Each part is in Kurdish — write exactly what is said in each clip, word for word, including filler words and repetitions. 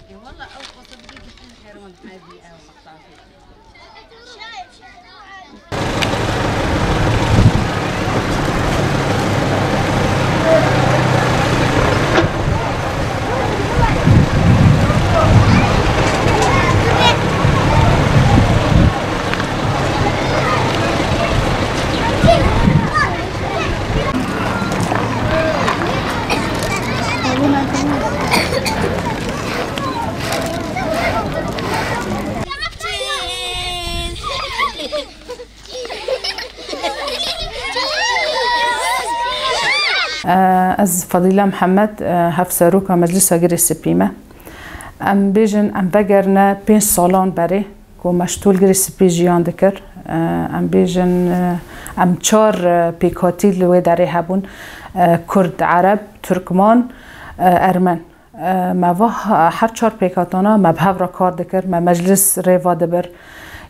Valla ew qasabî de giştin xêr wan hevî ew mextafî. Ez Fadîle Mihemed, hevseroka Meclisa Girê Spî me. Em bêjin, em vegerine pênc salan berê ku me ji tol Girê Spî jiyan dikir. Em bêjin, em çar pêkhatî li wê derê hebûn, Kurd, Ereb, Turkman, Ermen. Me va her çar pêkhatana me bi hev re kar dikir, me meclis rê va dibir.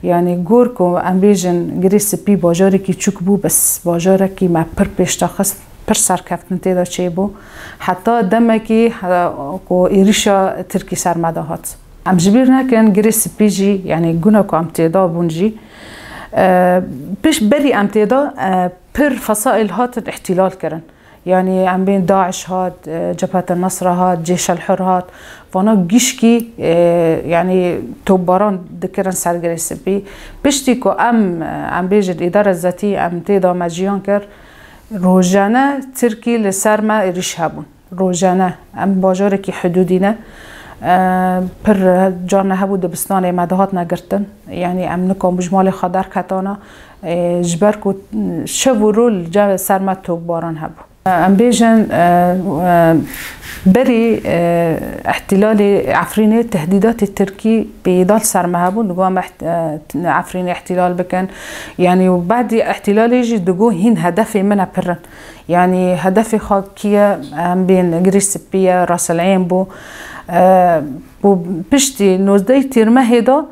Yanî gor ku em bêjin Girê Spî bajarekî çûk bû, bes bajarekî me pir pêş daxist, pir serkeftin tê de çêbû. Heta demekî, e, ku êrîşa Tirkî ser me de hat. Em ji bîr nekin, Girê Spî jî, yanî guna ku em tê de bûn jî, e, pişt berî em tê de, e, pir fesaîl hatin îhtîlal kirin. Yanî em bên DAIŞ hat, e, Cebhet el Nusra hat, Cêş el Hur hat. Vana gişkî, e, yanî topbaran dikirin ser Girê Spî. Piştî ku em, e, em bêjin îdara zetî, em tê de me jiyan kir, rojane Tirkî li ser me êrîş hebûn. Rojane. Em bajarekî hidûdî ne. E, pir carne hebû dibistanê me dihatine girtin. Yanî em nikabû ji malê xwe derketana. E, ji ber ku şev û roj li ser me topbaran hebû. Em bêjin, e, e, berî, e, îhtîlalê Efrînê tehdîdatê Tirkî pêdal ser me hebûn, digo em îht-, e, Efrînê îhtîlal bikin. Yanî û badî îhtîlalê jî digo hîn hedefê min e pir in. Yanî hedefê xwe kî ye? Em bên Girê Spî ye, Ras el Eyn bû. E, bû piştî nozdehê Tîrmehê de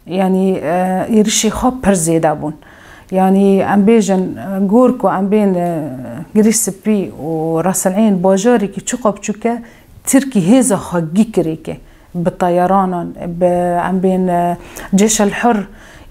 Yanî, e, êrişê xwe pir zêde bûn. Yanî, em bêjin, e, gor ku em bên, e, Girê Spî û Ras el Eyn bajarekî çiqa biçûk e, Tirkî hêza xwe gî kirêke. Bi teyaranan, bi, em bên, e, Cêş el Hur,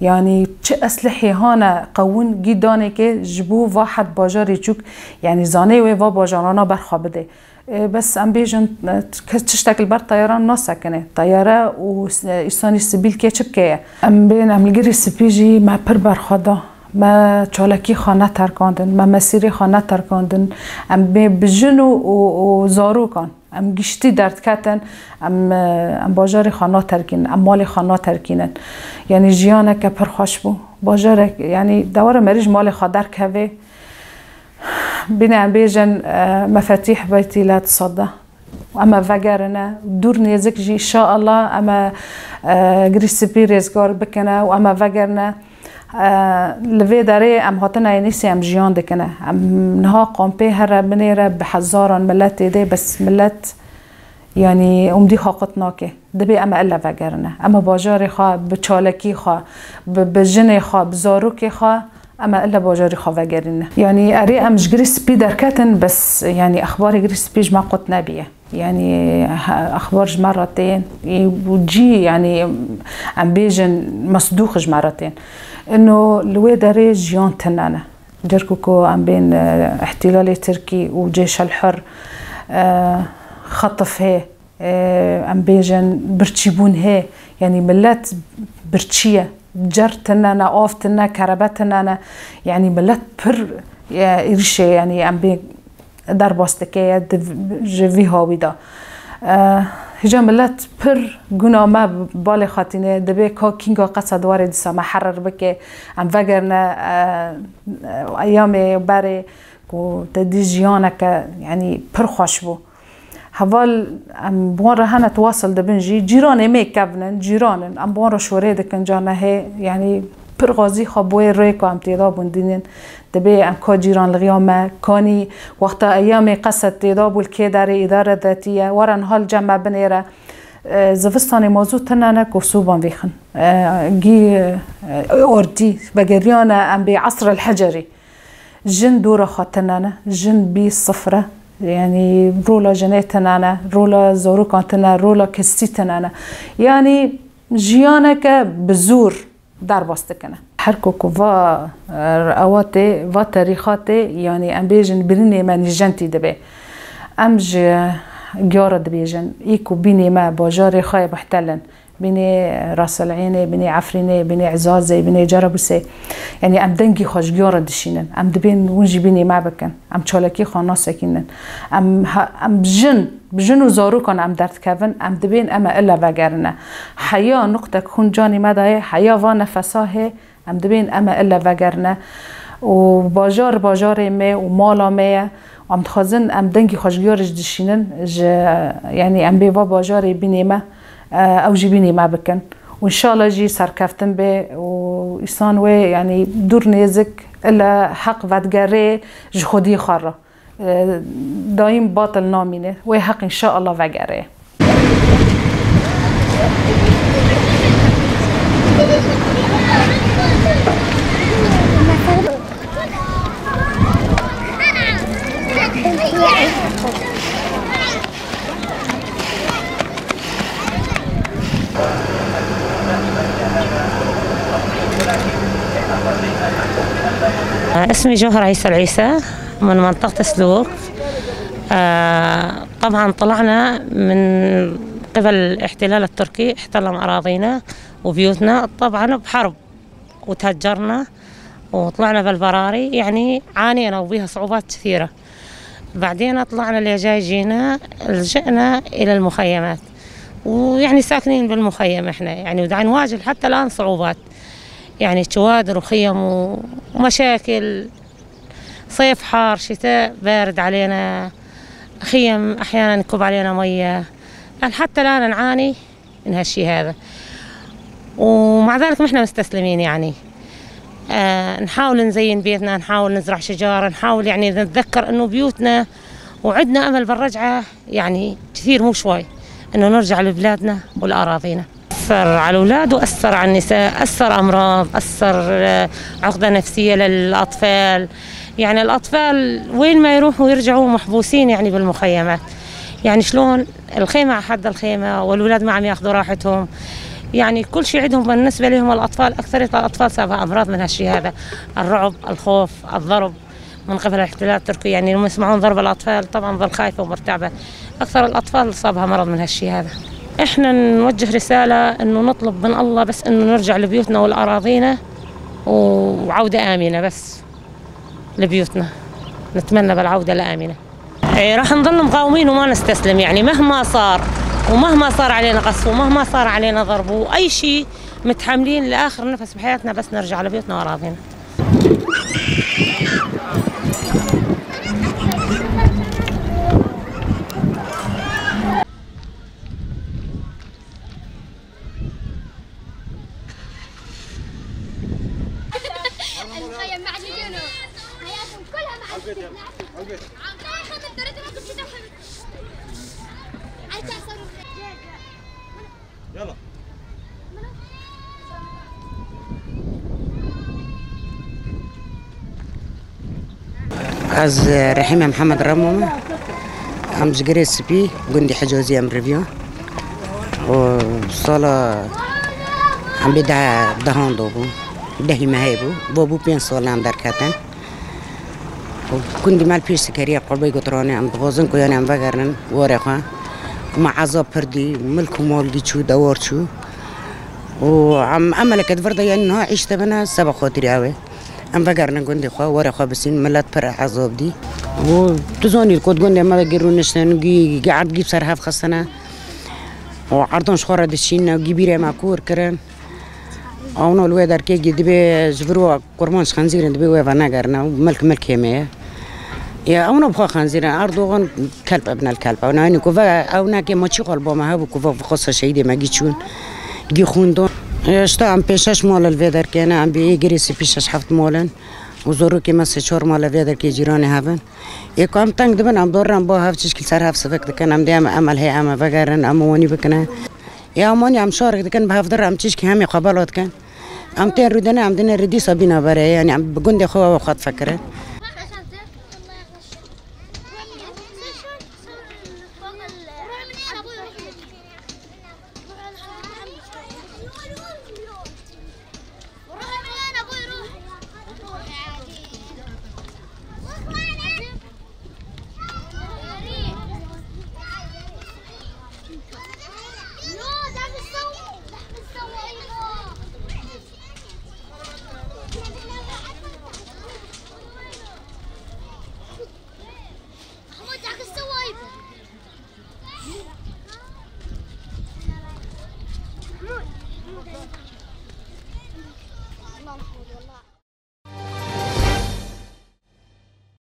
yanî çi eslihê hane qewin gî danêke ji bo va het bajarê çûk, yanî zanê wê va bajarana berxwe bide. E, bes em bêjin, e, kes tiştek li ber teyaran nasekine. Teyare û s-, e, însanî sivîl kê çi bike ye? Em bên, em li Girê Spî jî me pir berxwe da. Me çalakî xwe neterkandin, me mesîrê xwe neterkandin. Em bê bi jin û, û, û zarokan, em giştî derdketin, em, e, em bajarê xwe naterkînin, em malê xwe naterkînin. Yanî jiyaneke pir xweş bû. Bajarek, yanî dewara merî ji malê xwe derkeve. Bîne em bêjin, e, mefatîh beytî la tusada. Em ê vegerine, dûr nêzik jî, înşaallah, em ê, e, Girê Spî rêzgar bikine û em ê vegerine. E, li vê derê em hatine Ênîsê em jiyan dikine. Em niha kampê here binêre bi hezaran milet tê de, bes milet, yanî, umdî xwe qut nake. Dibê em ê ile vegerine. Em ê bajarê xwe bi çalakî xwe, bi, bi jinê xwe, bi zarokê xwe, em ê ile bajarê xwe vegerîne. Yanî erê em ji Girê Spî derketin, bes, yanî, exbarê Girê Spî ji me qut nebiye. Yanî, he, exbar ji me re tên, ê, û cî, yanî, em bêjin, mesdûq ji me re tên. Ino li wê derê jiyan tune ne. Car ku, ku em bên, e, îhtîlalê Tirkî û Cêş el Hur, e, xetif hê, e, em bêjin birçîbûn hê, yanî milet birçî ye. Cer tune ne, av tune, kerebe tune ne. Yanî milet pir, e, êrişê, yanî em bê derbas dike ye di v-, ji vî hawî de. E, hêja milet pir guna me balê xwe tîne, dibê ka kînga qesa di warê dîsa me herir bike, em vegerine, e, e, eyamê berê ku te dî jiyaneke, yanî pir xweş bû. Heval em bi wan re hene tiwasil dibin jî, cîranê me kevn in, cîran in, em bi wan re şorê dikin, carna hê, yanî pir xwezî xwe bi wê rê ku em tê de bûn dînin. Dibê em ka cîranlixiya me, kanî wexta eyamê qesed tê de bû li kê derê îdare detiye, were niha li cem me binêre. E, zivistanê mazû tune ne ku soban vêxin. E, gî, e, ortî, vegeriyane em bê esr el hecerî. Jin dora xwe tune ne, jin bî sifre. Yanî rola jinê tune ne, rola zarokan tune, rola kesî tune ne. Yanî jiyaneke bi zor derbas dikine. Her ku ku va, e, ewa tê, va terîxa tê, yanî em bêjin birînê me nîjentî dibe. Em ji giya re dibêjin, î ku bînê me bajarê xwe yê bihtelin, bînê Rasilînê, bînê Efrînê, bînê Ezazê, bînê Cerabûsê. Yanî em dengî xwe ji giya re dişînin. Em dibên hûn jî bînê me bikin. Em çalakî xwe nasekînin. Em ha-, em bi jin, bi jin û zarokan em derdikevin, em dibên em ê ile vegerine. Heya nuqtek xûn canê me de ye, heya va nefesa hê, em dibên em ê ile vegerine. Û bajar bajarê me û mala me ye. Em dixwazin em dengî xwe ji giya re jî dişînin, ji, yanî em bê va bajarê bînê me, e, ew jî bînê me bikin. Û înşallah jî serkeftin be û îsan wê, yanî dûr nêzik ile heq vedigere ji xwediyê xwe re. E, daîm batil namîne. Wê heq înşallah vegere. اسمي جوهرة عيسى العيسى، من منطقة سلوك. آه، طبعًا طلعنا من قبل الاحتلال التركي، احتلنا أراضينا وبيوتنا، طبعًا بحرب وتهجرنا وطلعنا بالبراري، يعني عانينا وبيها صعوبات كثيرة. بعدين طلعنا اللي جاي جينا، لجأنا إلى المخيمات، ويعني ساكنين بالمخيم إحنا، يعني ودا نواجه حتى الآن صعوبات، يعني كوادر وخيم و-، ومشاكل. صيف حار، شتاء بارد علينا، خيم أحيانًا يكب علينا مية. يعني حتى الآن نعاني من هالشي هذا، ومع ذلك ما إحنا مستسلمين يعني. آه، نحاول نزين بيتنا، نحاول نزرع شجار، نحاول يعني نتذكر إنه بيوتنا وعدنا أمل بالرجعة، يعني كثير مو شوي، إنه نرجع لبلادنا ولأراضينا. أثر على الأولاد وأثر على النساء، أثر أمراض، أثر، آه، عقدة نفسية للأطفال. يعني الأطفال وين ما يروحوا يرجعوا محبوسين يعني بالمخيمات. يعني شلون الخيمة على حد الخيمة والولاد ما عم ياخذوا راحتهم. يعني كل شيء عندهم بالنسبة لهم الأطفال، أكثرية الأطفال سببها أمراض من هالشي هذا، الرعب، الخوف، الضرب من قبل الاحتلال التركي. يعني لما يسمعون ضرب الأطفال طبعًا ظل خايفة ومرتعبة. أكثر الأطفال صابها مرض من هالشي هذا. إحنا نوجه رسالة إنه نطلب من الله بس إنه نرجع لبيوتنا ولأراضينا وعودة آمنة بس لبيوتنا. نتمنى بالعودة الآمنة. إيه، راح نظل مقاومين وما نستسلم، يعني مهما صار، ومهما صار علينا قصف، ومهما صار علينا ضرب، وأي شيء متحملين لآخر نفس بحياتنا، بس نرجع لبيوتنا وأراضينا. المخيم معجنينه. حياتهم كلها معجنين. عم تاخذ الدرجة ما كنت تدخل. عايز تعصر. يلا. Ez Rehîme Mihemed Remo me. Em ji Girê Spî, gundî Hicozî em rivî. Û sala em bê de-, dehan do bû. Dehî mehê bû. Bo bû pênc sal em derketin. Û gundî me li pêş sikeriya qurbey gotiranê em dixwazin ku yanî em vegerinin warê xwe. Û me ezab pir dî, milk û mal gî çû, dewar çû. Û em emeleke di vir de yanî niha îş de bine seba xatirî ew ê. Em vegerine gundê xwe, warê xwe bisîn, milet pir ezab dî. Û tu zanî ku di gundê me de gir rûniştin, gî, gî erd gî bi ser hev xistine. Û erdan ji xwe re dişîne, gî bîrê me kûr kirin. Ewna li wê derkê gî dibê ji vir we kurmanc xenzîrin dibê wê venegerine û milk milkê me ye. Ya ewna bi xwe xenzîrin, Erdogan kelp ebne li kelp. Ewna, yanî ku ve, ewnekê ma çi xwe li ba me hebû ku ve, vexwasa şehîdê me gî çûn, gî xûn don. Ya işte em pênc şeş mal li vê derkê ne, em bê ê girê sipî şeş heft mal in. Û zorokê me sê çar mal li vê derkê cîranê hev in. Ê ku em teng dibin, em dorin, em ba hev çişkî ser hev sivik dikin, em dê em, em el hê em vegerin, em wanî bikine. Ya em wanî em şarik dikin, bi hev dir em çişkî hemê xwe bela dikin. Em tên rûdine, em dine rê dîsa bîna berê, yanî em bi gundê xwe we xwe difikirin.